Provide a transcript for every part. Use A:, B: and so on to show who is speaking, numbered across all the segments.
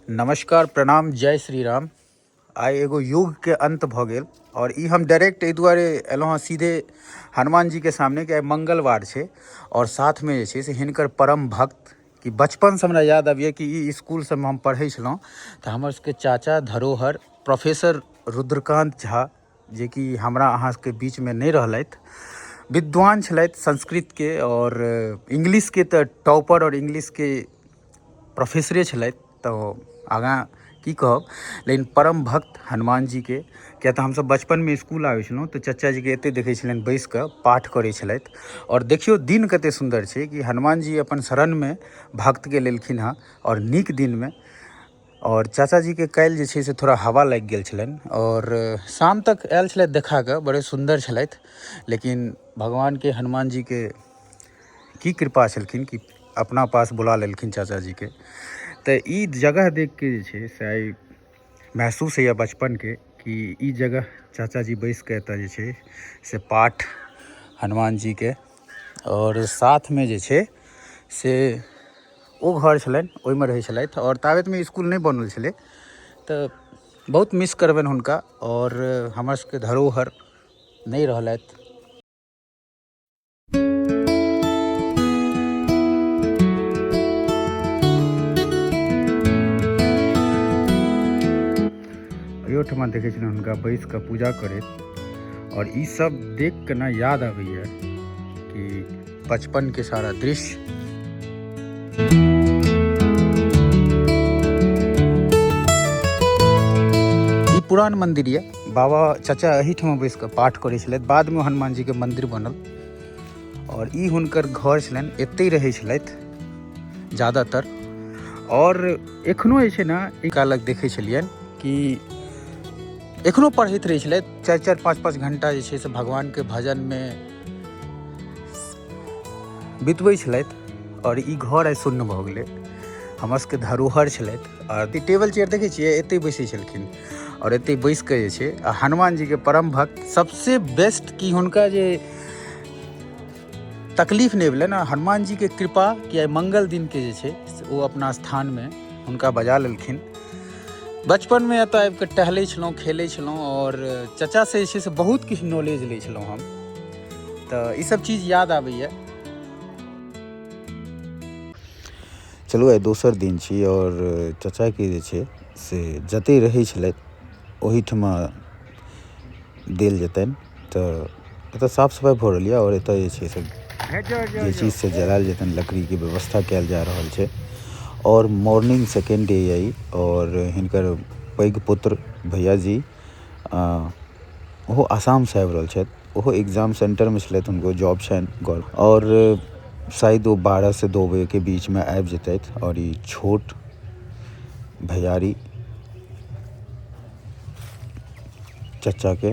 A: नमस्कार, प्रणाम, जय श्री राम। आइ एगो युगके अन्त भऽ गेल आओर ई हम डायरेक्ट एहि दुआरे एलहुँ हँ सीधे हनुमान जीके सामने कि आइ मंगलवार छै आओर साथमे जे छै से हिनकर परम भक्त कि बचपनसँ हमरा याद आबैए कि ई इसकुल सबमे हम पढ़ै छलहुँ तऽ हमर सबके चाचा धरोहर प्रोफेसर रुद्रकान्त झा, जेकि हमरा अहाँ सबके बीचमे नहि रहलथि, विद्वान छलथि संस्कृतके आओर इंग्लिशके तऽ टॉपर आओर इंग्लिशके प्रोफेसरे छलथि, तऽ आगाँ की कहब। लेकिन परम भक्त हनुमान जीके, किया तऽ हमसब बचपनमे इसकुल आबै छलहुँ तऽ चचा जीके एते देखै छलियनि बैस कऽ पाठ करै छलथि। आओर देखियौ दिन कते सुन्दर छै कि हनुमान जी अपन शरणमे भक्तके लेलखिन हँ आओर नीक दिनमे। आओर चाचा जीके काल्हि जे छै से थोड़ा हवा लागि गेल छलनि आओर शाम तक आयल छलथि देखा कऽ, बड़े सुन्दर छलथि। लेकिन भगवानके हनुमान जीके की कृपा छलखिन कि अपना पास बुला लेलखिन चाचा जीके। तऽ ई जगह देखिके जे छै से आइ महसूस होइए बचपनके कि ई जगह चाचा जी बैसिकऽ एतऽ जे छै से पाठ हनुमान जीके आओर साथमे जे छै से ओ घर छलनि, ओहिमे रहै छलथि। आओर ताबतमे इसकुल नहि बनल छलै, तऽ बहुत मिस करबनि हुनका। आओर हमर सबके धरोहर नहि रहलथि। अहियोठमा देखै छलहुँ हुनका बैस कऽ पूजा करैत। आओर ई सब देख कऽ ने याद आबैए कि बचपनके सारा दृश्य। ई पुरान मंदिर यऽ, बाबा चाचा एहिठमा बैस कऽ पाठ करै छलथि। बादमे हनुमान जीके मंदिर बनल आओर ई हुनकर घर छलनि, एतहि रहै छलथि ज्यादातर। आओर एखनो जे छै ने एक अलग देखै छलियनि कि एखनो पढ़ैत रहै छलथि 4 4 5 5 घंटा जे छै से भगवानके भजनमे बितबै छलथि। आओर ई घर आइ शून्य भऽ गेलै, हमर सबके धरोहर छलथि। आओर ई टेबल चेयर देखै छियै, एतहि बैसै छलखिन आओर एतहि बैस कऽ जे छै आ हनुमान जीके परम भक्त सबसे बेस्ट कि हुनका जे तकलीफ नहि भेलनि आ हनुमान जीके कृपा कि आइ मंगल दिनके जे छै से ओ अपना स्थानमे हुनका बजा लेलखिन। बचपनमे एतऽ आबिकऽ टहलै छलहुँ, खेलै छलहुँ आओर चचासँ जे छै से बहुत किछु नॉलेज लै छलहुँ हम, तऽ ई सब चीज याद आबैए। चलू आइ दोसर दिन छी आओर चचाके जे छै से जतहि रहै छलथि ओहिठमा देल जेतनि। तऽ एतऽ साफ सफाइ भऽ रहल यऽ आओर एतऽ जे छै से जे चीजसँ जलायल जेतनि लकड़ीके व्यवस्था कयल जा रहल छै। आओर मॉर्निंग सेकेंड डे यऽ ई। आओर हिनकर पैघ पुत्र भैया जी ओहो आसामसँ आबि रहल छथि, ओहो एग्जाम सेंटरमे छलथि, हुनको जॉब छनि। आओर शायद ओ 12 से 2 बजेके बीचमे आबि जेतथि। आओर ई छोट भैयारी चचाके,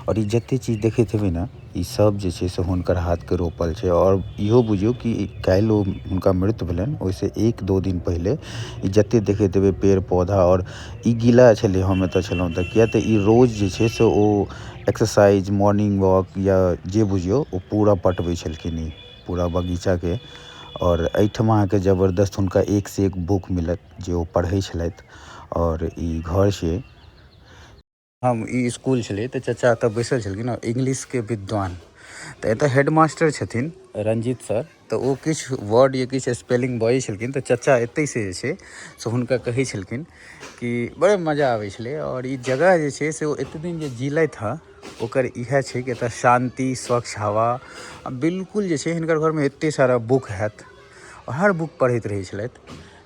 A: आओर ई जते चीज देखैत हेबै ने ई सब जे छै से हुनकर हाथके रोपल छै। आओर इहो बुझियौ कि काल्हि ओ हुनका मृत्यु भेलनि, ओहिसँ 1-2 दिन पहिले ई जते देखैत हेबै पेड़ पौधा आओर ई गीला छलै, हम एतऽ छलहुँ तऽ, किया तऽ ई रोज जे छै से ओ एक्सरसाइज मॉर्निंग वॉक या जे बुझियौ ओ पूरा पटबै छलखिन ई पूरा बगीचाके। आओर एहिठमा अहाँके जबरदस्त हुनका एक से एक बुक मिलत जे ओ पढ़ै छलथि। आओर ई घर छै, हम ई इसकुल छलै तऽ चचा एतऽ बैसल छलखिन, इंग्लिशके विद्वान, तऽ एतऽ हेडमास्टर छथिन रंजीत सर, तऽ ओ किछु वर्ड या किछु स्पेलिंग बजै छलखिन तऽ चचा एतहिसँ जे छै से हुनका कहै छलखिन कि बड़ा मजा आबै छलै। आओर ई जगह जे छै से ओ एते दिन जे जीलथि हँ ओकर इएह छै कि एतऽ शान्ति, स्वच्छ हवा, आ बिल्कुल जे छै हिनकर घरमे एते सारा बुक हैत, हर बुक पढ़ैत रहै छलथि।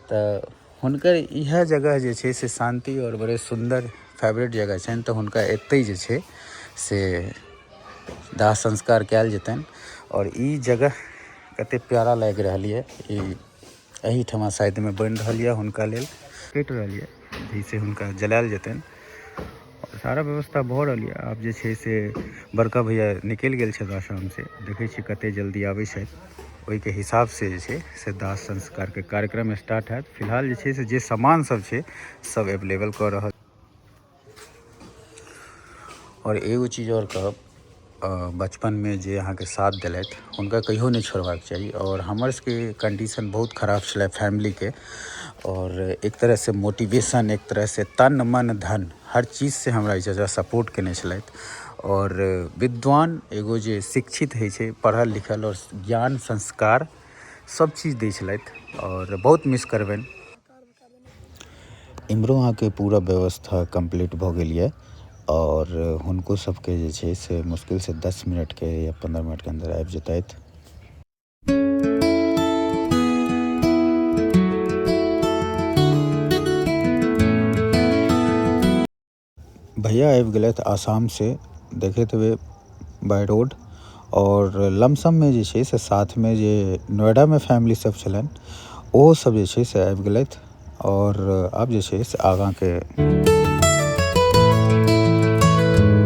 A: तऽ हुनकर इएह जगह जे छै से शान्ति आओर बड़े सुन्दर फेवरेट जगह छनि, तऽ हुनका एतहि जे छै से दाह संस्कार कयल जेतनि। आओर ई जगह कते प्यारा लागि रहल यऽ, ई एहिठमा साइडमे बनि रहल यऽ हुनका लेल, कटि रहल यऽ जाहिसँ हुनका जलायल जेतनि। आओर सारा व्यवस्था भऽ रहल यऽ। आब जे छै से बड़का भैया निकलि गेल छथि आसामसँ, देखै छी कते जल्दी आबै छथि, ओहिके हिसाबसँ जे छै से दाह संस्कारके कार्यक्रम स्टार्ट हैत। फिलहाल जे छै से जे सामान सब छै सब एवेलेबल कऽ रहल। आओर एगो चीज आओर कहब, बचपनमे जे अहाँके साथ देलथि हुनका कहियो नहि छोड़बाक चाही। आओर हमर सबके कंडीशन बहुत खराब छलै फैमिलीके, आओर एक तरहसँ मोटिवेशन, एक तरहसँ तन मन धन हर चीजसँ हमरा ई चचा सपोर्ट केने छलथि। आओर विद्वान एगो जे शिक्षित होइ छै, पढ़ल लिखल आओर ज्ञान संस्कार सब चीज दै छलथि आओर बहुत मिस करबनि। इम्हरो अहाँके पूरा व्यवस्था कम्प्लीट भऽ गेल यऽ आओर हुनको सबके जे छै से मुश्किलसँ 10 मिनटके या 15 मिनटके अन्दर आबि जेतथि। भैया आबि गेलथि आसामसँ, देखैत हेबै बाइ रोड। आओर लमसममे जे छै से साथमे जे नोएडामे फैमिली सब छलनि ओहो सब जे छै से आबि गेलथि। आओर आब जे छै से आगाँके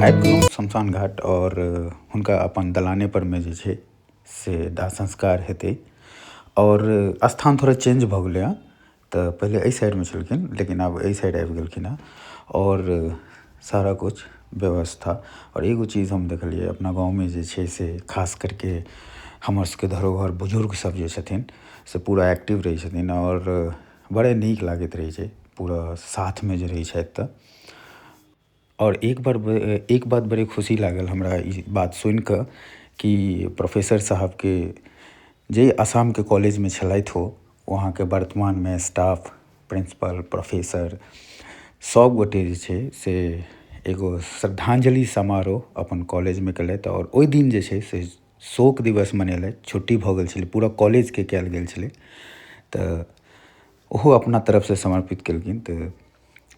A: आबि गेलहुँ शमशान घाट आओर हुनका अपन दलाने परमे जे छै से दाह संस्कार हेतै। आओर स्थान थोड़ा चेंज भऽ गेलै हँ, तऽ पहिले एहि साइडमे छलखिन लेकिन आब एहि साइड आबि गेलखिन हँ। आओर सारा कुछ व्यवस्था। आओर एगो चीज हम देखलियै अपना गाँवमे जे छै से खास करके हमर सबके धरोहर बुजुर्ग सब जे छथिन से पूरा एक्टिव रहै छथिन आओर बड़े नीक लागैत रहै छै पूरा साथमे जे रहै छथि तऽ। आओर एक बात बड़ी खुशी लागल हमरा ई बात सुनिकऽ कि प्रोफेसर साहबके जे आसामके कॉलेजमे छलथि ओ वहाँके वर्तमानमे स्टाफ, प्रिंसिपल, प्रोफेसर सब गोटे जे छै से एगो श्रद्धांजलि समारोह अपन कॉलेजमे केलथि। आओर ओहि दिन जे छै से शोक दिवस मनेलथि, छुट्टी भऽ गेल छलै, पूरा कॉलेजके कयल गेल छलै, तऽ ओहो अपना तरफसँ समर्पित केलखिन। तऽ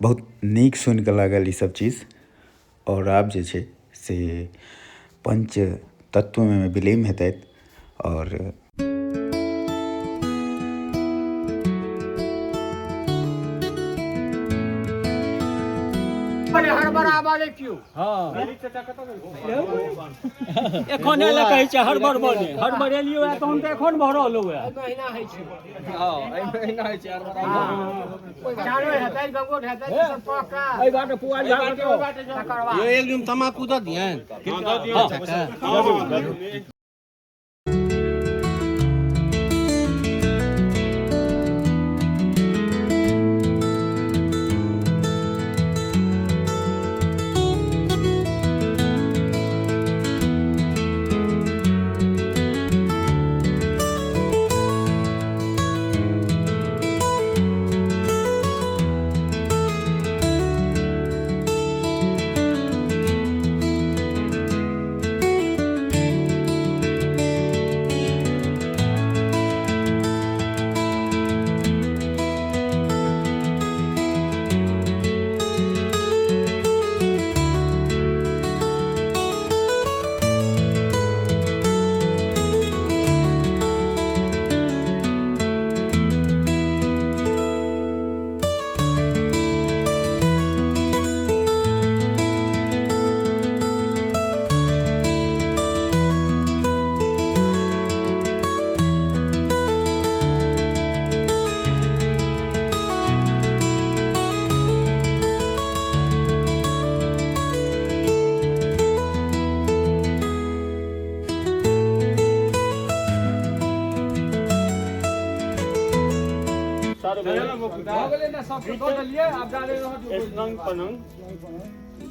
A: बहुत नीक सुनिकऽ लागल ई सब चीज। आओर आब जे छै से पंच तत्वमे विलीन हेतथि। आओर
B: एखन एलै कहै छै हड़बड़ बने, हड़बड़ेलियो तहन तऽ एखन भऽ रहल हुए।
C: एक दिन तमाकू दऽ दियनि।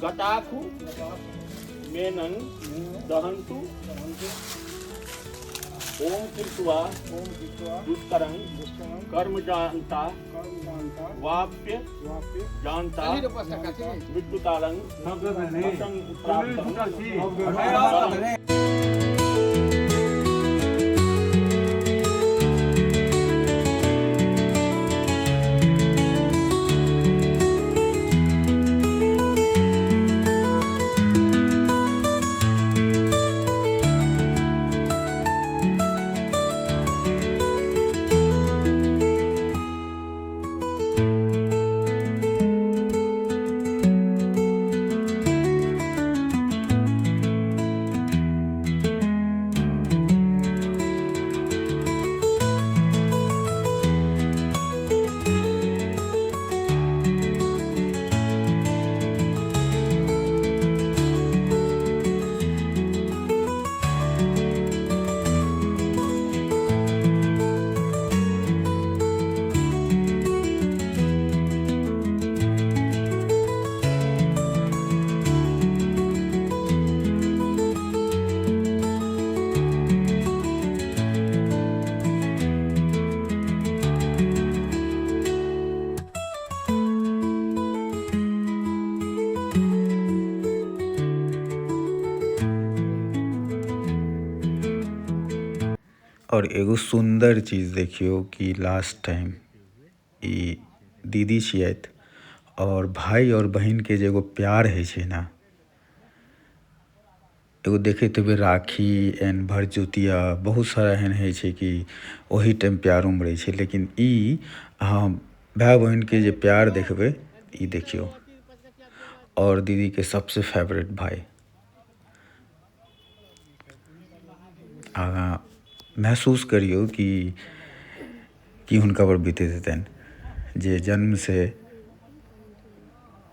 B: गताखु मेनंग दहंतु ओम कृत्वा दुष्करं कर्म जानता वाप्य जानता मृत्युकालं प्राप्तं।
A: और एगो सुंदर चीज देखियो कि लास्ट टाइम ई दीदी छियथि और भाई और बहिन के जे एगो प्यार है छै ना, एगो देखैत हेबै राखी एंड भरदुतिया बहुत सारा एहन है छै कि ओही टाइम प्यार उमड़े छै, लेकिन ई अहाँ भाई बहिन के जे प्यार देखबै ई देखियो। और दीदी के सबसे फेवरेट भाई, अहाँ महसूस करियो कि हुनका पर बीतैत हेतनि जे जन्म से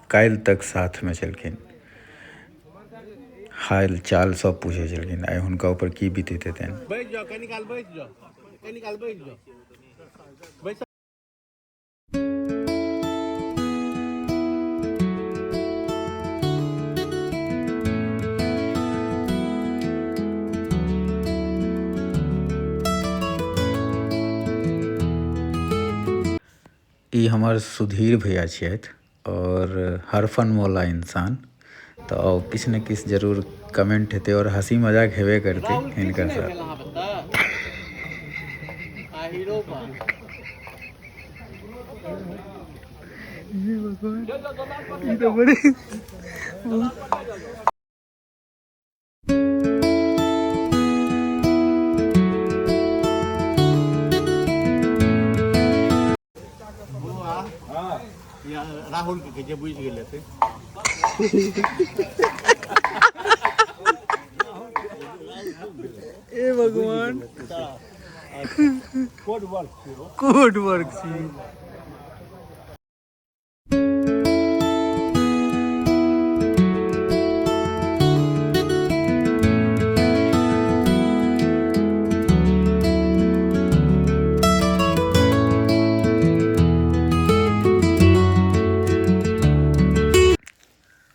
A: काल्हि तक साथ में छलखिन, हाल चाल सब पूछे छलखिन, आइ हुनका ऊपर की बीतैत हेतनि।
C: बैठ जाओ, कनी काल बैठ जाओ, कनी काल बैठ जाओ, बैठ।
A: ई हमर सुधीर भैया छियथि और हरफन मौला इंसान, तो किछु ने किछु जरूर कमेंट हेतै और हंसी मजाक हेबे करतै
C: राहुल किछु
A: हिनकर
C: नहि
A: साथ।
C: भेल अहाँ बता आ हीरो बा। राहुल के जे बुझि गेल हेतै।
D: ए भगवान, कोड वर्क छी।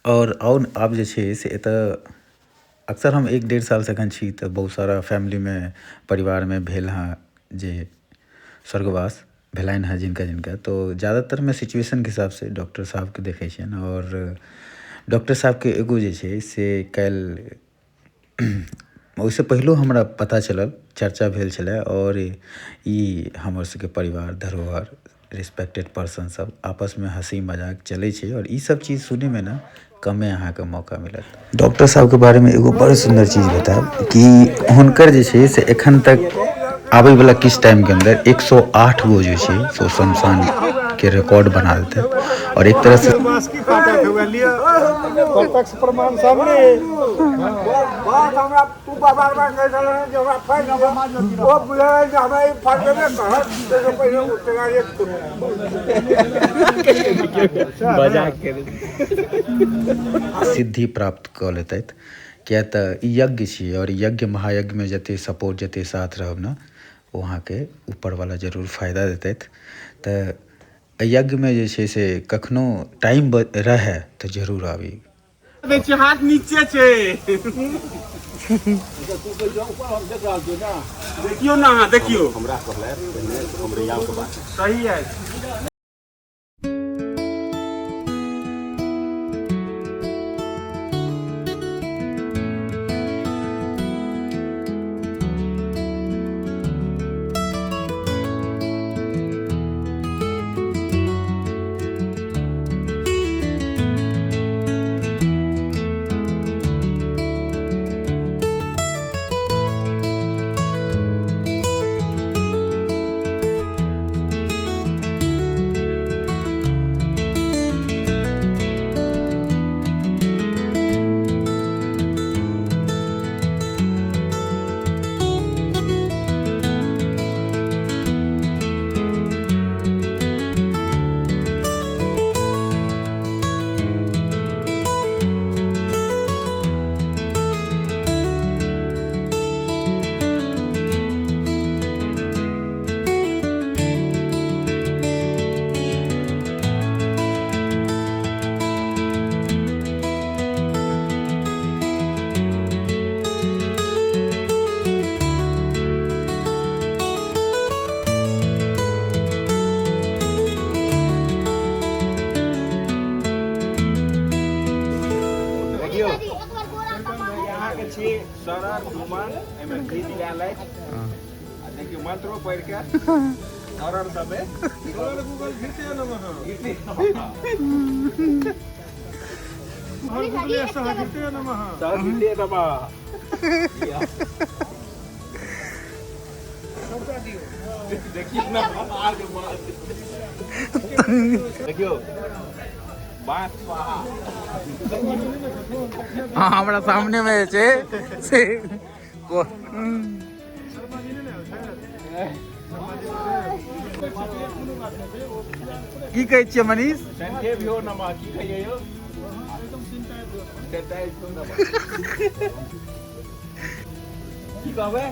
A: और आब जे छै से एतऽ अक्सर हम 1-1.5 साल से एखन छी तऽ बहुत सारा फैमिलीमे परिवारमे भेल हँ जे स्वर्गवास भेलनि हँ जिनका जिनका, तो ज़्यादातर मैं सिचुएशनके हिसाबसँ डॉक्टर साहबके देखै छियनि। और डॉक्टर साहबके एगो जे छै से काल्हि ओहिसँ पहिलो हमरा पता चलल, चर्चा भेल छलै और ई हमर सबके परिवार धरोहर रिस्पेक्टेड पर्सन सब आपसमे हंसी मजाक चलै छै और ई सब चीज सुनैमे ने कमे अहाँके मौका मिलत। डॉक्टर साहबके बारेमे एगो बड़ सुन्दर चीज बतायब कि हुनकर जे छै से एखन तक आबैवला किछु टाइमके अंदर 108 गो जे छै से शमशान के रिकॉर्ड बना देतै और एक तरह से
E: प्रत्यक्ष प्रमाण सामने। बात हमरा तू बार बार कहै छलह जे हमरा फाड़ि दिअ, ओ बुझल जे हमरा ई फाड़ि देबे करत, ताहिसँ पहिने ओ तैयारी
A: सिद्धि प्राप्त कऽ लेतथि, किया तऽ ई यज्ञ छियै और यज्ञ महायज्ञमे जते सपोर्ट जते साथ रहब ने ओ अहाँके ऊपरवला जरूर फायदा देतथि। तऽ यज्ञमे जे छै से कखनो टाइम रहै तऽ जरूर आबी।
C: हाथ नीचे छै, देखियौ ना, अहाँ देखियौ
F: हमरा कहलथि पहिने हमरे बात
C: सही है।
F: अहाँके छी शरण घुमन, एहिमे घी दियायल अछि।
C: देखियौ मंत्रो पढ़ि के हरण देबै।
E: गूगल घिरते नमः। घिरते नमः।
C: घिरते नमः। देखियौ ने, आगे देखियौ, बात स्वाहा।
D: हँ, हमरा सामने मे जे छै से की कहै छियै मनीष?
C: भ्यो नमः। की कहियै यौ? नमः। की कहबै?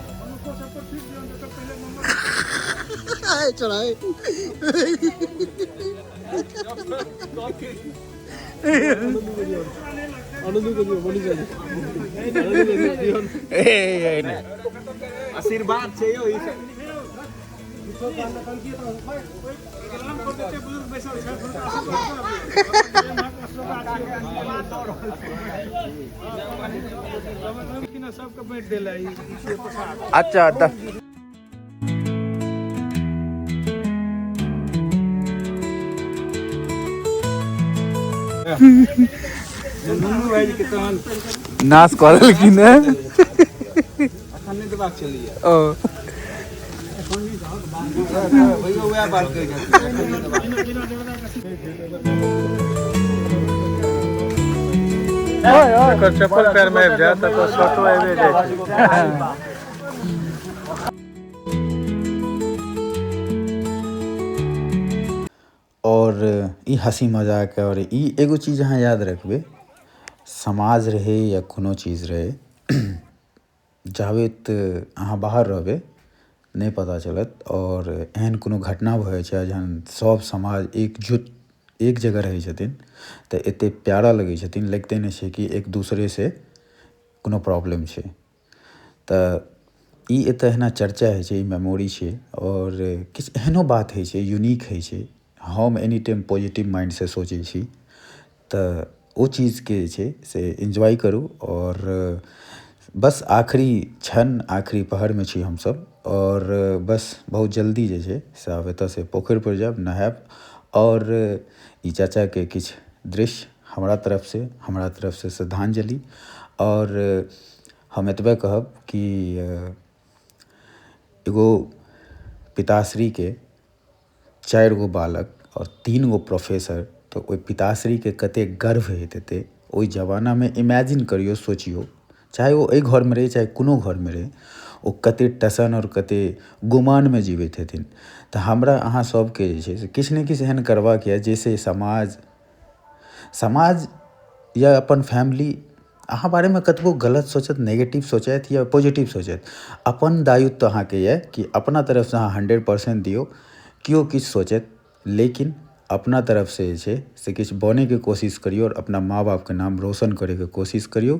C: आशीर्वाद छै यौ ई सब।
E: सबके बाँटि देला।
D: अच्छा।
C: भाईजी के तहन
D: नाश कऽ देलखिन हेँ।
C: अखन नहि देबाक छलैया।
D: ओ
C: भैया वएह बात कहै छथिन, अखन नहि देबाक।
E: एकर चप्पल पैर में आबि जायत तऽ शर्टो आबि जाइ छै।
A: और ई हँसी मजाक। और ई एगो चीज अहाँ याद रखबै, समाज रहै या कोनो चीज रहै, जाबेत अहाँ बाहर रहबै नहि पता चलत। और एहन कोनो घटना भऽ जाइ छै, जहन सब समाज एकजुट एक जगह रहै छथिन तऽ एतेक प्यारा लगै छथिन, लगिते नहि छै कि एक दूसरेसँ कोनो प्रॉब्लम छै। तऽ ई एतऽ एहिना चर्चा होइ छै, ई मेमोरी छै। आओर किछु एहनो बात होइ छै, यूनिक होइ छै। हम एनी टाइम पॉजिटिव माइंडसँ सोचै छी, तऽ ओ चीजके जे छै से एन्जॉय करू। आओर बस आखिरी क्षण, आखिरी पहरमे छी हमसब। आओर बस बहुत जल्दी जे छै से आब एतऽसँ पोखरिपर जायब, नहायब। आओर ई चाचाके किछु दृश्य हमरा तरफसँ श्रद्धांजलि। आओर हम एतबे कहब कि एगो पिताश्रीके चारि गो बालक आओर तीन गो प्रोफेसर, तऽ ओहि पिताश्रीके कतेक गर्व होइत हेतै ओहि जमानामे। इमेजिन करियौ, सोचियौ, चाहे ओ एहि घरमे रहै, चाहे कोनो घरमे रहै, ओ कतेक टसन आओर कतेक गुमानमे जीबैत हेथिन। तऽ हमरा अहाँ सबके जे छै से किछु ने किछु एहन करबाक यऽ, जाहिसँ समाज या अपन फैमिली अहाँ बारेमे कतबो गलत सोचत, नेगेटिव सोचथि या पॉजिटिव सोचथि, अपन दायित्व अहाँके यऽ कि अपना तरफसँ अहाँ 100% दियौ। केओ किछु सोचथि, लेकिन अपना तरफसँ जे छै से किछु बनैके कोशिश करियौ आओर अपना माँ बापके नाम रोशन करैके कोशिश करियौ।